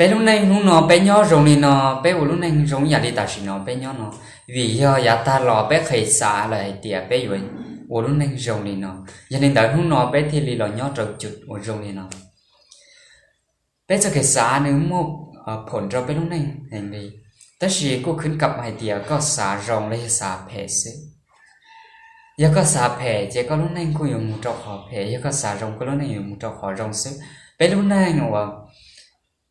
Peb lub neej hnub no peb nyob zoo li no, peb ua lub neej zoo ib yam li tam sim no peb nyob no, vim yog yav tag los peb qhis xav lawm hais tias peb yuav ua lub neej zoo li no. Yog li ntawd hnub no peb thiaj li los nyob rau cwm uas zoo li no. Peb txoj kev xav nws muaj phoom rau peb lub neej heev li, tab sis kuj khwv kam hais tias koj xav zoo los yog xav phem xwb. Yog koj xav phem ces koj lub neej kuj yuav mus rau qhov phem, yog koj xav zoo koj lub neej yuav mus rau qhov zoo xwb. Peb lub neej uas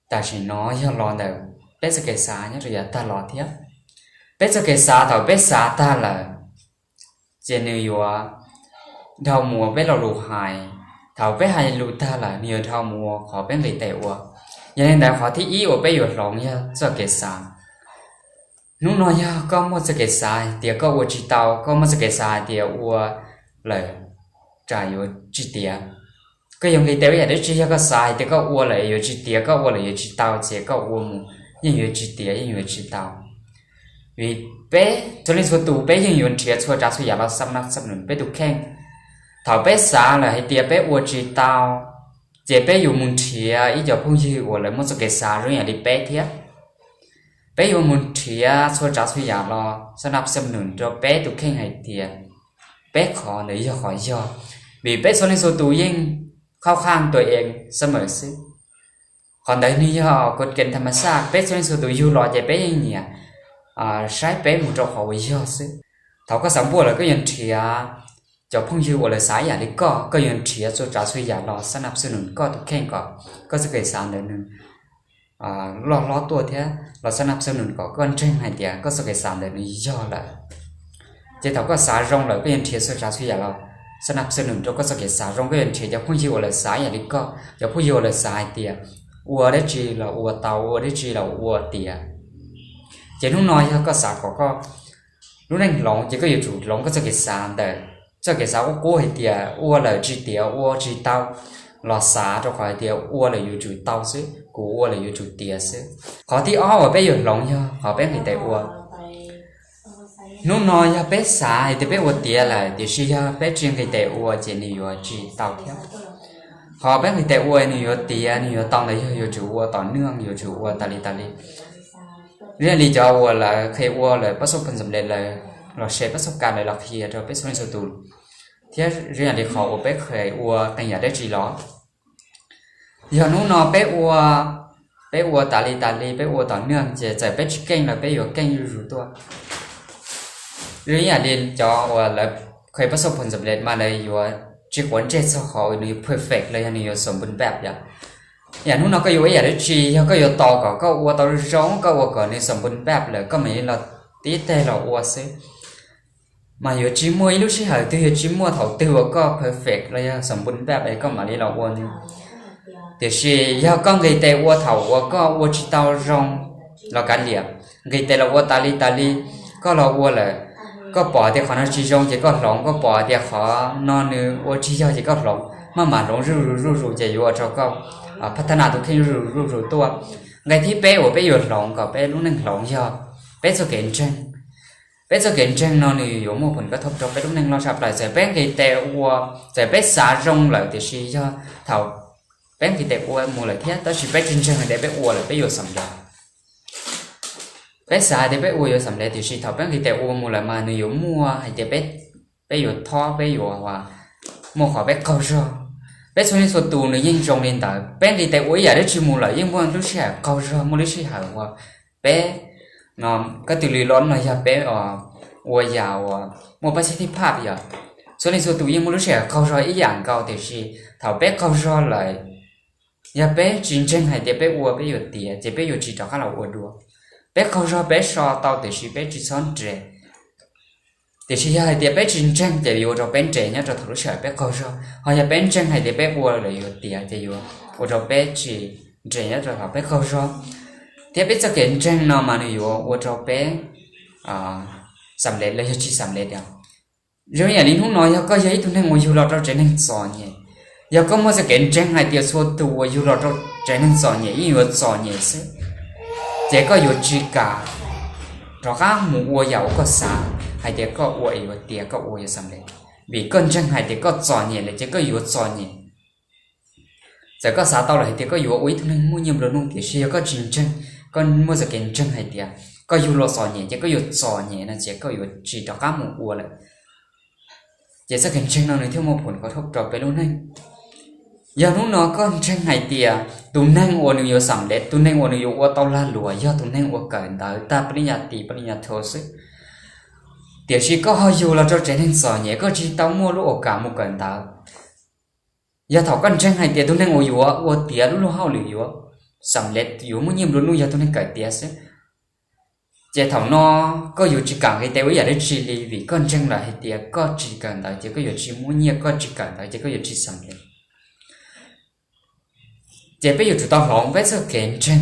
tam sim no yog los ntawm peb txoj kev xav nyob rau yav tag los thiab. Peb txoj kev xav thaum peb xav tag lawm ces nws yuav dhau mus ua peb lo lus hais. Thaum peb hais lus tag lawm nws yuav dhau mus ua qhov peb nqis tes ua. Yog li ntawd qhov thib ib uas peb yuav hloov yog txoj kev xav. Hnub no yog koj muaj txoj kev xav hais tias koj ua tsis tau, koj muaj txoj kev xav hais tias ua lawm tsam yuav tsis tiav, koj yuav nqis tes ua yam dab tsi? Yog koj xav hais tias koj ua lawm yuav tsis tiav, koj ua lawm yuav tsis tau, ces koj ua mus yeej yuav tsis tiav, yeej yuav tsis tau. Vim peb txhua leej txhua tus peb yeej yuav nrhiav txhua tsav txhua yam los xab nab xab nws peb tus kheej. Thaum peb xav lawm hais tias peb ua tsis tau, ces peb yuav mus nrhiav ib co phooj ywg uas lawv muaj txoj kev xav zoo yam li peb thiab. Peb yuav mus nrhiav txhua tsav txhua yam los xab nab xab nws rau peb tus kheej hais tias peb qhov ntawd yog qhov yog, vim peb txhua leej txhua tus yeej khauj khaj tua ees xab mawm xwb. Qhov ntawd nws yog kod kees tham mas xaj, peb txhua leej txhua tus yug los ces peb yeej nyiam saib peb mus rau qhov uas yog xwb. Thaum koj xav npuaj lawm koj yuav nrhiav cov phooj ywg uas lawv xav ib yam li koj, koj yuav nrhiav txhua tsav txhua yam los xab nab xab nws koj tus kheej kom koj txoj kev xav ntawd nws loj hlob tuaj thiab los xab nab xab nws kom koj ntseeg hais tias koj txoj kev xav ntawd nws yog lawm. Ces thaum koj xav zoo lawm koj yuav nrhiav txhua tsav txhua yam los xab nab xab nws rau koj txoj kev xav zoo, koj yuav nrhiav cov phooj ywg uas lawv xav ib yam li koj, cov phooj ywg uas lawv xav hais tias ua dab tsi los ua tau, ua dab tsi los ua tiav. Ces hnub no yog koj xav kom koj lub neej hloov ces koj yuav tsum hloov koj txoj kev xav ntawm txoj kev xav qub qub hais tias ua lawm tsis tiav, ua tsis tau, los xav rau qhov hais tias ua lawm yuav tsum tau xwb, kuv ua lawm yuav tsum tiav xwb. Qhov thib ob uas peb yuav hloov yog qhov peb nqis tes ua. Hnub no yog peb xav hais tias peb ua tiav lawm tiam sis yog peb tsis nqis tes ua ces nws yuav tsis tau thiab. Qhov peb nqis tes ua nws yuav tiav, nws yuav tau ntawd yog yuav tsum ua tom neeg, yuav tsum ua tas li tas li. Zoo yam li cov uas lawv qhia ua lawm pab xoj phoos xam lej lawm los sis pab xoj kas lawm los qhia rau peb txhua leej txhua tus, thiab zoo yam li qhov uas peb qhia ua qee yam dab tsi los, yog hnub no peb ua, peb ua tas li tas li, peb ua tom neeg ces txawm peb tsis keej los peb yuav keej zuj zus tuaj. Zoo ib yam li cov uas lawv qhia pab xoj phoos xam lej mas lawv yuav tsis quav ntsej txog qhov nws yuav perfect los yog nws yuav xom npun pab yom. Yam hnub no koj yuav ua ib yam dab tsi, yog koj yuav tos kom koj ua tau zoo, koj ua kom nws xom npun pab lawm koj mam li los tib teg los ua xwb. Mas yuav tsis muaj ib lub sij hawm twg, yuav tsis muaj thaum twg uas koj perfect los yog xom npun pab es koj mam li los ua nws. Tiam sis yog koj nqis tes ua thaum uas koj ua tsis tau zoo los kav liam, nqis tes los ua tas li tas li, koj los ua lawm, koj pom tias qhov no tsis zoo ces koj hloov, koj pom tias qhov no nws ua tsis yog ces koj hloov, maj mam hloov zuj zus zuj zus ces yuav ua rau koj phab thab nas tus kheej zuj zus zuj zus tuaj. Nqe thib peb uas peb yuav hloov kom peb lub neej hloov yog peb txoj kev ntseeg. Peb txoj kev ntseeg no nws yuav muaj phoom kab thob rau peb lub neej loj tshaj plaws. Txawm peb nqis tes ua, txawm peb xav zoo lawm tiam sis yog thaum peb nqis tes ua mus lawm thiab tab sis peb tsis ntseeg hais tias peb ua lawm peb yuav xam lej. Peb xav hais tias peb ua yuav xam lej tiam sis thaum peb nqis tes ua mus lawm mas nws yuav muaj hais tias peb, peb yuav thob, peb yuav muaj qhov peb qaug zog. Peb txhua leej txhua tus nws yeej zoo li ntawd, peb nqis tes ua ib yam dab tsi mus lawm yeej muaj lub sij hawm qaug zog, muaj lub sij hawm uas peb, koj tus lwm loj no yog peb ua yam uas muaj pab xib thib phaj yom. Txhua leej txhua tus yeej muaj lub sij hawm qaug zog ib yam nkaus tiam sis thaum peb qaug zog lawm, yog peb tsis ntseeg hais tias peb ua peb yuav tiav ces peb yuav tsis rov qab los ua dua. Peb qaug zog peb so tau tiam sis peb tsis txhob nres. Tiam sis yog hais tias peb tsis ntseeg ces yuav ua rau peb nres nyob rau thaum lub sij hawm peb qaug zog, ho yog peb ntseeg hais tias peb ua lawm yuav tiav ces yuav ua rau peb tsis nres nyob rau thaum peb qaug zog. Thiab peb txoj kev ntseeg no mas nws yuav ua rau peb xam lej los yog tsis xam lej tiag. Zoo yam li hnub no yog koj yog ib tug neeg uas yug los rau tsev neeg txom nyem, yog koj muaj txoj kev ntseeg hais tias txhua tus uas yug los rau tsev neeg txom nyem yeej yuav txom nyem xwb, ces koj yuav tsis kam rov qab mus ua yam uas koj xav hais tias koj ua es yuav tiav, koj ua yuav xam lej, vim koj ntseeg hais tias koj txom nyem lawm ces koj yuav txom nyem. Txawm koj xav tau lawm hais tias koj yuav ua ib tug neeg muaj nyiaj nplua nuj, tiam sis yog koj tsis ntseeg, koj muaj txoj kev ntseeg hais tias koj yug los txom nyem ces koj yuav txom nyem no ces koj yuav tsis rov qab mus ua lawm. Ces txoj kev ntseeg no nws thiaj muaj phom kov thoj rau peb lub neej. Yog hnub no koj ntseeg hais tias tus neeg uas nws yuav xam lev, tus neeg uas nws yuav ua tau lag luam yog tus neeg uas kawm ntawv tag pab li nyas tis pab li nyas tho xwb, tiam sis koj ho yug los rau tsev neeg txom nyem, koj tsis tau muaj lub ua kam mus kawm ntawv. Yog thaum koj ntseeg hais tias tus neeg uas yuav ua tiav lub luag hauj lwm yuav xam lev, yuav muaj nyiaj nplua nuj yog tus neeg kawm tiav xwb, ces thaum no koj yuav tsis kam nqis tes ua ib yam dab tsi li, vim koj ntseeg lawm hais tias koj tsis kawm ntawv ces koj yuav tsis muaj nyiaj, koj tsis kawm ntawv ces koj yuav tsis xam lev. Ces peb yuav tsum tau hloov peb txoj kev ntseeg